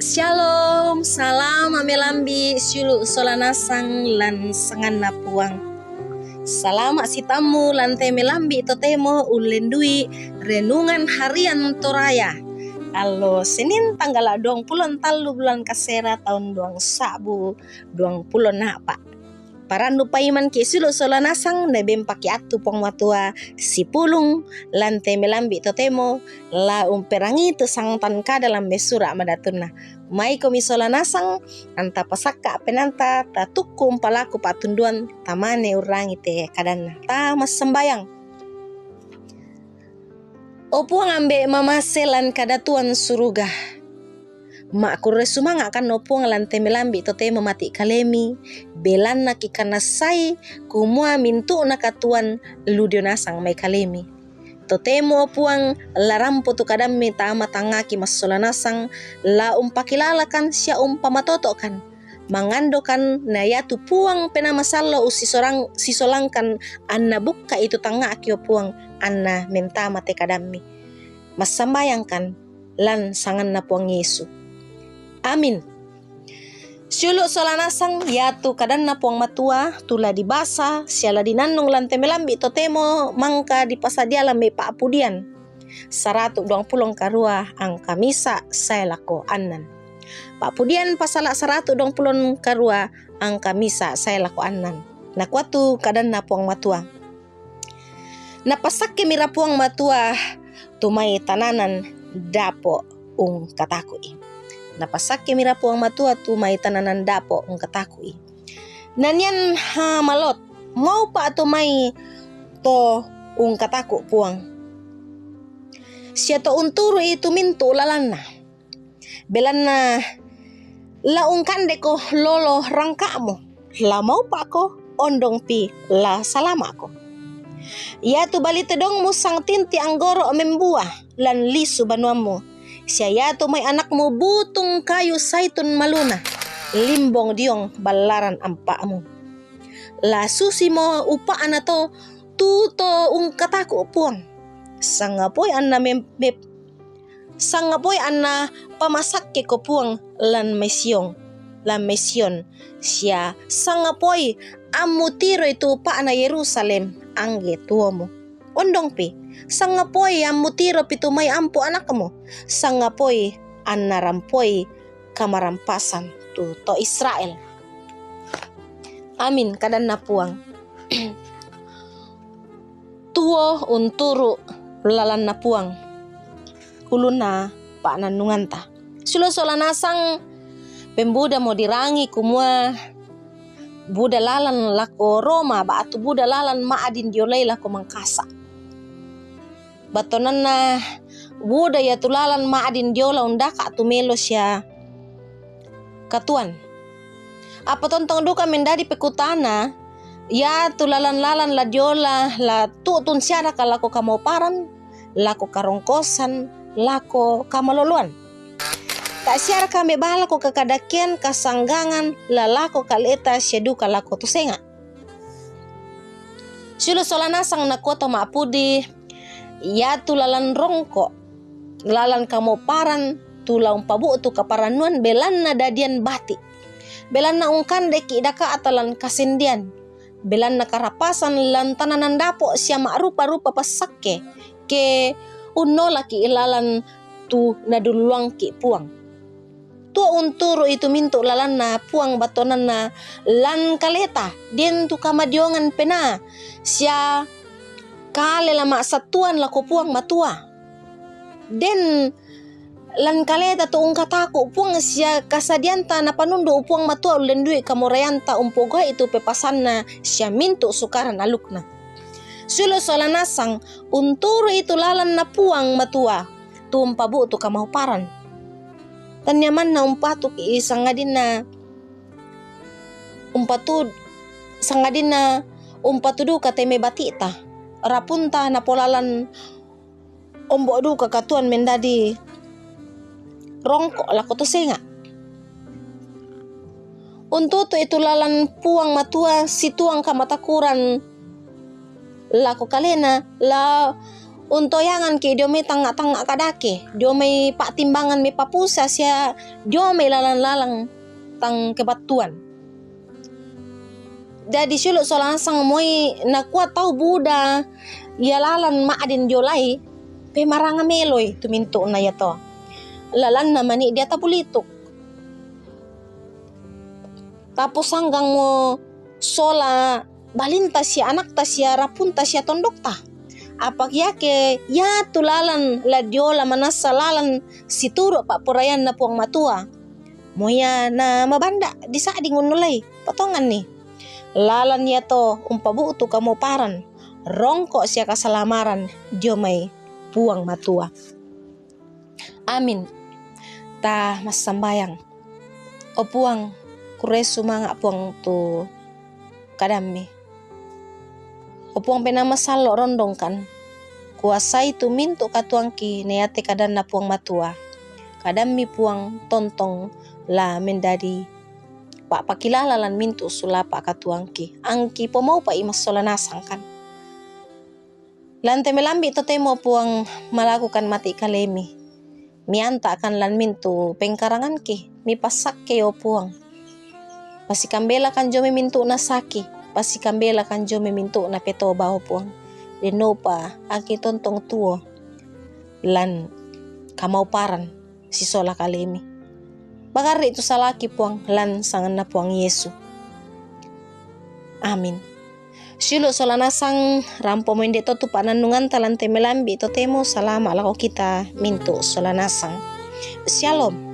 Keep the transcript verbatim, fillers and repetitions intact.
Shalom, salama' melambi' siulu' sola nasang lan sanganNa Puang. Salama' sitammu lan te melambi' totemo ullendui renungan harian Toraya. Allo Senin tanggala' duangpulo ntallu bulan kasera taun duang sa'bu duangpulo na'pa'. Parannu paimanki' siulu' sola nasang, nabempaki' attu Puang Matua sipulung lan te melambi' totemo, la umperangii tu sangtan kada lan mai Sura' Madatunna. Maikomi sola nasang, anta pasakka' penaanta, tatukku umpalaku pa'tunduan, tamane urrangi te kadanna. Ta massambayang. O Puang Ambe' mamase lan kadatuan suruga, ma'kurre sumanga'kan, o Puang, lan te melambi' totemo mati' kalemi, belanna kikanassai kumua mintu'na katuoan lu dio nasang mai kalemi. Totemo, o Puang, la rampo tu kadammi tama tangngaki massola nasang, la umpakilalakan sia umpamatoto'kan. Mangandokan na iatu Puang Penaa Masallo' ussisorang-, sisolangkan anna bukka'i tu tangnga'ki, o Puang, anna mentama te kadammi. Massambayangkan lan sanganNa Puang Yesu. Amin. Siulu' sola nasang iatu kadanNa Puang Matua, tu la dibasa sia la dinannung lan te melambi' totemo mangka dipasadia lan mai Pa'pudian saratu' duangpulo ngkarua angka misa' sae lako annan. Pa'pudian pasala' saratu' duangpulo ngkarua angka misa' sae lako annan. Nakua tu kadanNa Puang Matua, Napassakkemira Puang Matua tu mai tananan dapo' ungkataku'i. Napassakkemira Puang Matua tu mai tananan dapo' ungkataku'i. Nanian ha malot, maupa' tu mai to ungkataku' Puang, sia to unturu'i tu mintu' lalanna. Belanna la ungkandeko lolo rangka'mu, la maupa'ko, ondongpi la salama'ko. Iatu bali tedongmu sangtinti' anggoro' membua lan lisu banuammu, sia iatu mai anakmu butung kayu saitun maluna, limbong diong ballaran ampa'mu. La susimo upa'na to tu to ungkataku' Puang. Sangapoi anna mem-, mep-, sangapoi anna pamasakkeko Puang lan mai Sion, lan mai Sion, sia sangapoi ammutiroi tu upa'na Yerusalem angge tuomu. Ondongpi, sangapoi ammutiropi tu mai ampu' anakmu, sangapoi anna rampoi kamarampasan tu to Israel. Amin, kadanNa Puang. Tuo unturu' lalanNa Puang, ulunna pa'nannunganta. Siulu' sola nasang, pembudamo dirangi kumua buda lalan lako Roma, ba'tu buda lalan ma'din diolai lako Mangkasa'. Battuananna buda iatu lalan ma'din diola undaka' tu melo sia katuoan. Apa tontong duka mendadi pekutana, iatu lalan-lalan la diola la tu'tun siaraka lako kamauparan, lako karongkosan, lako kamaloloan. Ta'siaraka mebaa lako kakadakean, kasanggangan, la lako kaleta sia duka lako to senga'. Siulu' sola nasang nakua to ma'pudi, iatu lalan rongko', lalan kamauparan, tu la umpabu'tu kaparannuan belanna dadian bati', belanna ungkandeki' daka'ta lan kasendean, belanna karapasan lan tananan dapo' sia ma'rupa-rupa passakke, ke unnolaki' lalan tu nadulluangki' Puang. Tuo unturu'i tu mintu' lalanNa Puang battuananna lan kaleta, den tu kamadiongan penaa, sia kale la ma'sattuan lako Puang Matua. Den lan kaleta tu ungkataku' Puang sia kasadianta napanundu' Puang Matua ullendui kamuraianta umpogau'i tu pepasanna sia mintu' sukaran alukna. Siulu' sola nasang, unturu'i tu lalanNa Puang Matua, tu umpabu'tu kamauparan. Tania manna umpatuki' sangadinna umpatu-, sangadinna umpatudu kateme bati'ta, rapunta napolalan ombo' duka katuoan mendadi rongko' lako to senga'. Untutu'i tu lalan Puang Matua situang kamatakuran lako kalena, la Untoyangan ki dio mai tangnga-tangnga kadake, dio mai pa'timbangan mai papusa sia dio mai lalan-lalan tang kebattuan. Jadi siulu' sola nasang moi nakua tau buda ia lalan ma'din dio lai, pemaranga meloi tu mintu'na iato. Lalanna mani' dia tabulituk. Taposanggangmo sola balinta sia anakta sia rapunta sia tondokta. Apa iake iatu lalan la diola manassa lalan situru' pa'poraianNa Puang Matua, moia na mabanda' disa'ding unnolai, patonganni. Lalan iato umpabu'tu kamauparan, rongko' sia kasalamaran dio mai Puang Matua. Amin. Ta massambayang. O Puang, kurre sumanga' Puang tu kadammi. O Puang Penaa Masallo' rondongkan, kuasai tu mintu' katuoangki na iate kadanNa Puang Matua. Kadammi Puang tontong la mendadi pa'pakilala lan mintu' sulapa' katuoangki, angki pomaupa'i massola nasangkan. Lan te melambi' totemo Puang malakukan mati' kalemi. Mianta'kan lan mintu' pengkaranganki, mipassakkei o Puang. Pasikambelakan dio mai mintu'na saki, pasikambelakan dio mai mintu'na petoba o Puang. Dennopa aki tontong tuo lan kamauparan sisola kalemi. Pagarri' tu salaki Puang lan sanganNa Puang Yesu. Amin. Siulu' sola nasang, rampo mo inde to tu pa'nannunganta lan te melambi' totemo, salama' lako kita mintu' sola nasang. Syalom.